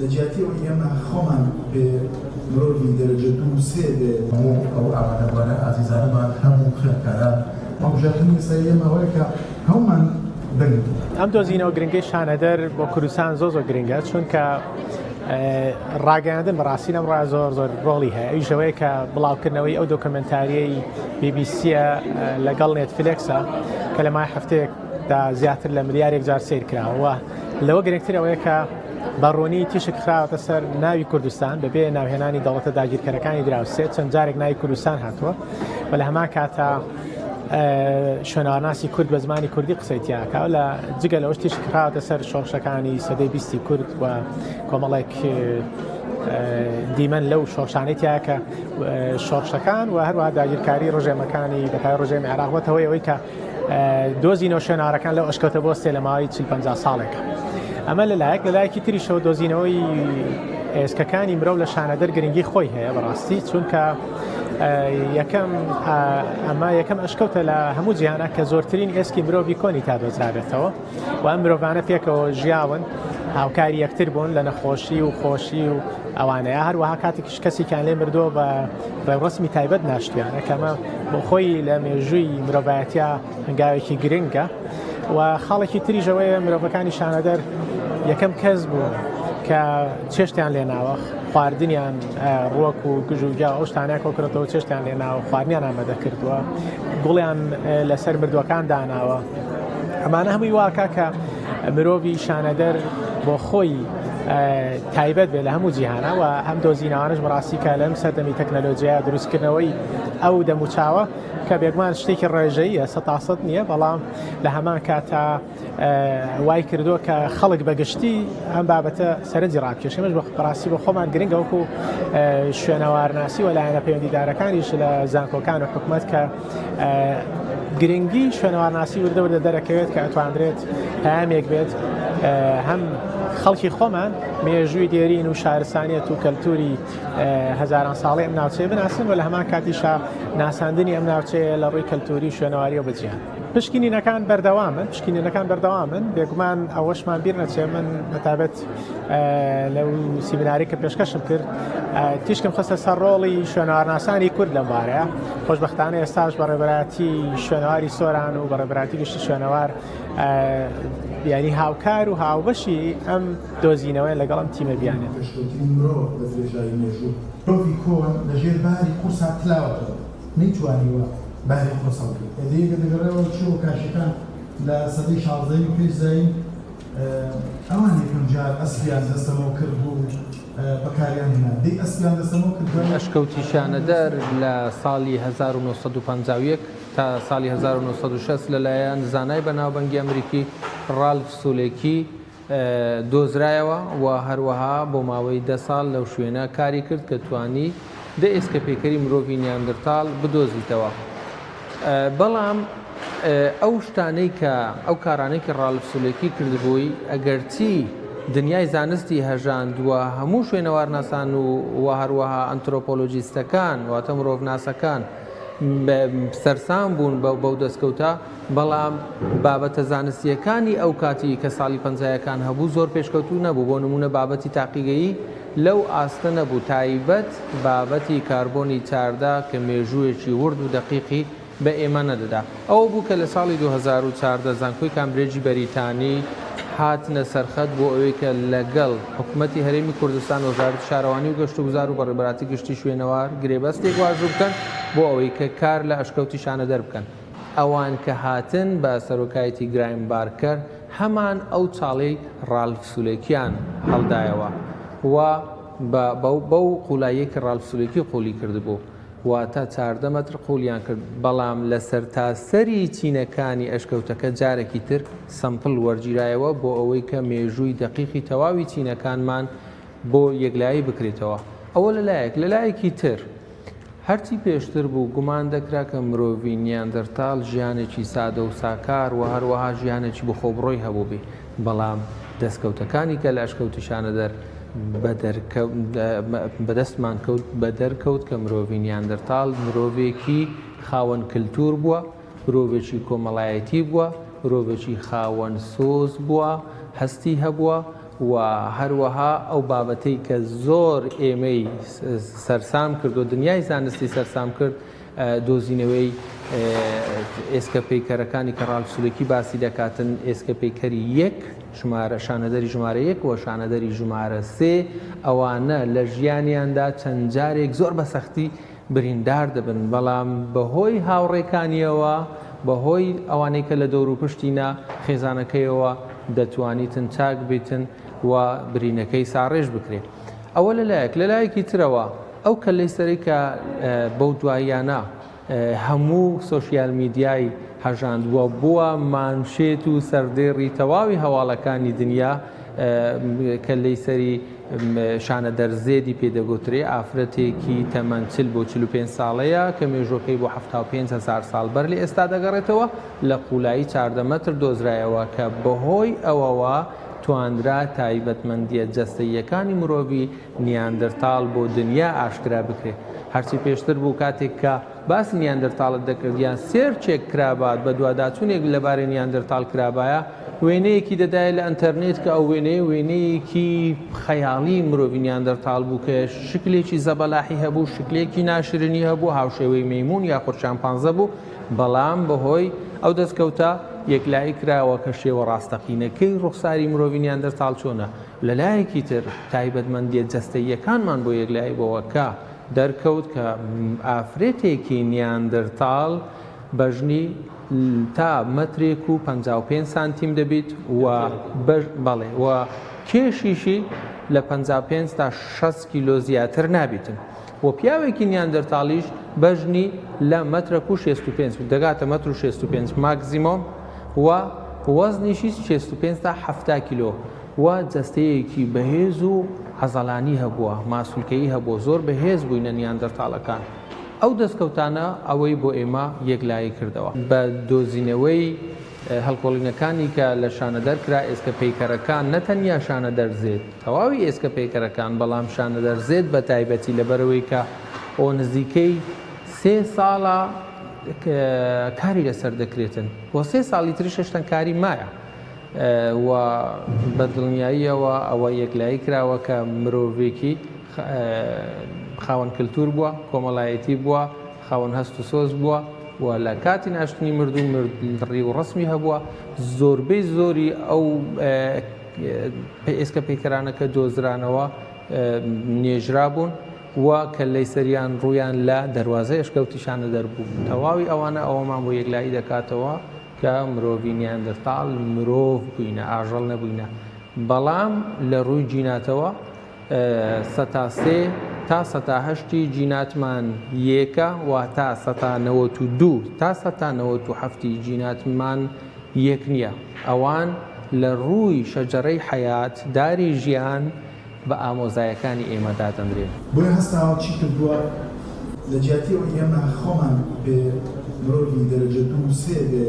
لە جیاتی ئەوەی ئێمە خۆمان بێ مرۆڤی دەرەجە دوو و سێ بێ. هەموو ئەو ئامادەبووانە ئازیزانەمان هەموو خوێندکاران. هەڵبژاردنی ئێستای ئێمە ئەوەیە کە هەموومان دەنگ بدەین. ئەم دۆزینەوە گرنگەی شانەدەر بۆ کوردستان زۆر زۆر گرنگە چونکە ڕاگەیاندن بەڕاستی لەم ڕا زۆر زۆر ڕۆڵی هەیە ئەویش ئەوەیە کە بڵاوکردنەوەی ئەو دۆکۆمێنتاریەی بیبیسیە لەگەڵ نێتفلێکسە کە لە مای هەفتەیەکدا زیاتر لە ملیارێک جار سەیر کراوە لەوە گرنگتر ئەوەیە کە بە ڕوونی تیشک خراوەتە سەر ناوی کوردستان بەبێ ناوهێنانی دەوڵەتە داگیرکەرەکانی دراوسێ چەند جارێک ناوی کوردستان هاتووە و لە هەمان کاتا شوێنەوارناسی کورد بە زمانی کوردی قسەی تیاکە لە جگە لەوەش تیشک خراوەتە سەر شۆڕشەکانی سەدەی بیستی کورد و کۆمەڵێک دیمەن لەو شۆڕشانەی تیا کە شۆڕشەکان و هەروەها داگیرکاری ڕژێمەکانی بەتای ڕژێمی عێراق بۆتەوەی ئەوەی کە دۆزینەوە شوێنارەکان لەو ئەشکەوتە بۆستێ لە ماوەی 40 50 ساڵێکە ئەمە لەلایەک لەلایەکی تریشەوە دۆزینەوەی ئێسکەکانی مرۆڤ لە شانەدەر گرنگی خۆی هەیە بەڕاستی چونکە یەکەم ئەمە یەکەم ئەشکەوتە لە هەموو جیهانە کە زۆرترین ئێسکی مرۆڤی کۆنی تا دۆزرابێتەوە و ئەم مرۆڤانە پێکەوە ژیاون هاوکاری یەکتر بوون لە نەخۆشی و خۆشی و ئەوانەیە هەروەها کاتێکیش کەسێکیان لێ مردووە بە ڕێوڕەسمی تایبەت ناشتیانە کەمە بۆ خۆی لە مێژووی مرۆڤایەتیا هەنگاوێکی گرنگە و خاڵێکی تریش ئەوەیە مرۆڤەکانی شانەدەر یەکەم کەس بوون کە چێشتیان لێناوە خواردنیان ڕوەک و گژ و گیا ئەو شتانە کۆکرێتەوە چێشتیان لێناوە خواردنیان ئامادە کردووە گوڵیان لەسەر مردووەکان داناوە ئەمانە هەمووی واکە کە مرۆڤی شانەدەر بۆ خۆی تایبەت بێ لە هەموو جیهانە و ئەم دۆزینەوانش بەڕاستی کە لەم سەردەمی تەکنەلۆژییا دروستکردنەوەی ئەو دەموچاوە کە بێگومان شتێکی ڕێژەیە سەتاسەد نییە بەڵام لە هەمان کاتا وای کردووە کە خەڵک بەگشتی ئەم بابەتە سەرنجی ڕاکێشێ ئێمەش بەڕاستی بۆ خۆمان گرنگە وەکو شوێنەوارناسی و لایەنە پەیوەندیدارەکانیش لە زانکۆکان و حکومەت کە گرنگی شوێنەوارناسی وردە وردە دەرەکەوێت کە ئەتواندرێت پامێک بێت هەم خەڵکی خۆمان مێژووی دێرین و شارستانیەت و کەلتوری هەزاران ساڵی ئەم ناوچەیە بناسن و لە هەمان کاتیشا ناساندنی ئەم ناوچەیە لە ڕووی کەلتوری و شوێنەواریەوە بە جیهان. پشکنینەکان بەردەوامن پشکنینەکان بەردەوامن بێگومان ئەوەشمان بیر نەچێ من بەتابەت لەو سیمیناری کە پێشکەشم کرد تیشکم خستە سەر ڕۆڵی شوێنەوارناسانی کورد لەم بارەیە خۆشببختانە ئێستاش بەڕێبەراتی شوێنەواری سۆران و بەڕێبەراتی گشتی شوێنەوار یاری هاوکار و هاوبەشی ئەم دۆزینەوەی لەگەڵ ئەم تیمە بیانێت. پێشکەوتنی مرۆڤ بە درێژایی مێژوو. مرۆڤی کۆن لە ژێر باری قورسا تلاوەتەوە، نەیتوانیوە باری قورس هەڵگرێت. ئێدەیەکە دەگەڕێەوە چۆ کاشیەکان لە سەدەی شازدەیەمی پێش زایین، ئەوان یەکەم جار ئەسپیان دەستەمۆ کرد و بەکاریان هێنا. دەی ئەسپیان دەستەمۆ کرد دوای. ئەشکەوتی شانەدەر لە ساڵی 1951 تا ساڵی 1960 لەلایەن زانای بەناوبەنگی ئەمریکی ڕالف سولێکی دۆزرایەوە و هەروەها بۆ ماوەی دە ساڵ لەو شوێنە کاری کرد کە توانی دە ئێسکەپەیکەری مرۆڤی نیاندرتاڵ بدۆزیتەوە. بەڵام ئەو شتانەی کە ئەو کارانەی کە ڕالف سولێکی کردبووی ئەگەرچی دنیای زانستی هەژاند و هەموو شوێنەوارناسان و و هەروەها ئەنترۆپۆلۆجیستەکان واتە مرۆڤناسەکان سەرسام بوون بەو دەستکەوتە بەڵام بابەتە زانستییەکانی ئەو کاتی کە ساڵی پەنجایەکان هەبوو زۆر پێشکەوتوو نەبوو، بۆ نموونە بابەتی تاقیگەیی لەو ئاستە نەبوو، تایبەت بابەتی کاربۆنی 14 کە مێژوویەکی ورد و دەقیقی بە ئێمە نەدەدا. ئەوە بوو کە لە ساڵی 2014 زانکۆی کامبرێجی بەریتانی هاتنە سەرخەت بۆ ئەوەی کە لەگەڵ حکومەتی هەرێمی کوردستان، وەزارەتی شارەوانی و گەشتوگوزار و بەڕێوەبەراتی گشتی شوێنەوار گرێبەستێک واژوو بکەن بۆ ئەوەی کە کار لە ئەشکەوتی شانەدەر بکەن. ئەوان کە هاتن بە سەرۆکایەتی گرایم بارکەر هەمان ئەو چاڵەی ڕالف سولێکیان هەڵدایەوە و بە بەو قوڵاییەی کە ڕالف سولێکی قوڵی کردبوو واتە 14 مەتر قوڵیان کرد بەڵام لە سەرتاسەری چینەکانی ئەشکەوتەکە جارێکی تر sample وەرگیرایەوە بۆ ئەوەی کە مێژووی دەقیقی تەواوی چینەکانمان بۆ یەکلایی بکرێتەوە ئەوە لەلایەک لەلایەکی تر هەرچی پێشتر بوو گومان دەکرا کە مرۆڤی نیاندەرتاڵ ژیانێکی سادە و ساکار و هەروەها ژیانێکی بەخۆبڕۆی هەبووبێ، بەڵام دەستکەوتەکانی کە لە ئەشکەوتی شانەدەر بەدەستمان کەوت بەدەرکەوت کە مرۆڤی نیاندەرتاڵ مرۆڤێکی خاوەن کلتور بووە، مرۆڤێکی کۆمەڵایەتی بووە، مرۆڤێکی خاوەن سۆز بووە، هەستی هەبووە. و هەروەها ئەو بابەتەی کە زۆر ئێمەی سەرسام کرد و دنیای زانستی سەرسام کرد دۆزینەوەی ئێسکە پەیکەرەکانی کە ڕالف سولێکی باسی دەکاتن، ئێسکە پەیکەری یەک ژمارە، شانەدەری ژمارە یەک و شانەدەری ژمارە سێ، ئەوانە لە ژیانیاندا چەند جارێک زۆر بە سەختی بریندار دەبن، بەڵام بەهۆی هاوڕێکانیەوە، بەهۆی ئەوانەی کە لە دەوروپشتینە، خێزانەکەیەوە دەتوانیتن چاک بیتن و برینەکەی ساڕێژ بکرێ. ئەوە لە لایەک، لە لایەکی ترەوە ئەو کەللەی سەرەی کە بەو دواییانە هەموو سۆشیال میدیای هەژاند و بووە مانشێت و سەردێڕی تەواوی هەواڵەکانی دنیا، کەللەی سەری شانەدەر زێدی پێ دەگوترێ، ئافرەتێکی تەمەن 40 بۆ 45 ساڵەیە کە مێژووەکەی بۆ 75 هەزار ساڵ بەر لە ئێستا دەگەڕێتەوە، لە قوولایی 14 مەتر دۆزرایەوە کە بەهۆی ئەوەوە توانرا تایبەتمەندییە جەستەییەکانی مرۆڤی نیاندرتاڵ بۆ دنیا ئاشکرا بکرێ. هەرچی پێشتر بوو کاتێک کە باسی نیاندرتاڵت دەکرد یان search ێک کرابات بەدواداچوونێک لەبارەی نیاندرتاڵ کرابایە وێنەیەکی دەدایە لە ئەنتەرنێت کە ئەو وێنەیە وێنەیەکی خەیاڵی مرۆڤی نیاندرتاڵ بوو کە شکلێکی زەبەلاحی هەبوو شکلێکی ناشرینی هەبوو هاوشێوەی مەیموون یاخود شامپانزە بوو بەڵام بەهۆی ئەو دەستکەوتە یەکلایی کراوە کە شێوە ڕاستەقینەکەی ڕوخساری مرۆڤی نیاندرتاڵ چۆنە. لە لایەکی تر تایبەتمەندییە جەستەییەکانمان بۆ یەکلایی بۆوە کە دەرکەوت کە ئافرەتێکی نیاندرتاڵ بەژنی تا مەترێک و 55 سانتیم دەبیت و بەڵێ و کێشیشی لە 55 تا 60 کیلۆ زیاتر نابیتن. و پیاوێکی نیاندەرتاڵیش بەژنی لە مەترەک و 65 دەگاتە مەتر و 65 ماکزیمۆم و وەزنیشی 65 تا 70 کیلۆ و جەستەیەکی بەهێز و عەزەڵانی هەبووە، ماسولکەیی هەبووە، زۆر بەهێز بووینە نیاندەرتاڵەکان. ئەو دەستکەوتانە ئەوەی بۆ ئێمە یەکلایی کردەوە. بە دۆزینەوەی هەڵکۆڵینەکانی کە لە شانەدەر کرا ئێسکە پەیکەرەکان نە تەنیا شانەدەر زێد، تەواوی ئێسکە پەیکەرەکان، بەڵام شانەدەر زێد بە تایبەتی لەبەرئەوەی کە ئۆ نزیکەی سێ ساڵە کاری لەسەر دەکرێتن و سێ ساڵی تریش هێشتان کاری مایە و بە دڵنیاییەوە ئەوە یەکلایی کراوە کە مرۆڤێکی خاوەن کلتور بووە، کۆمەڵایەتی بووە، خاوەن هەست و سۆز بووە و لە کاتی ناشتنی مردوو ڕی و ڕەسمی هەبووە، زۆربەی زۆری ئەو ئێسکە پەیکەرانە کە دۆزرانەوە نێژرابوون و کەللەی سەریان ڕوویان لە دەروازەی ئەشکەوتی شانەدەر بوو. تەواوی ئەوانە ئەوەمان بۆ یەکلایی دەکاتەوە کە مرۆڤی نیاندرتاڵ مرۆڤ بووینە، ئاژەڵ نەبووینە. بەڵام لە ڕووی جیناتەوە سەتا سێ تا سەتا هەشتی جیناتمان یەکە، واتە سەتا 92 تا سەتا 97ی جیناتمان یەک نییە. ئەوان لە ڕووی شەجەرەی حەیات، داری ژیان، بە ئامۆزایەکانی ئێمە دادەنرێن. بۆیە هەستاوە چی کردووە؟ لە جیاتی ئەوەی ئێمە خۆمان بێ مرۆڤی دەرەجە دوو و سێ بێ.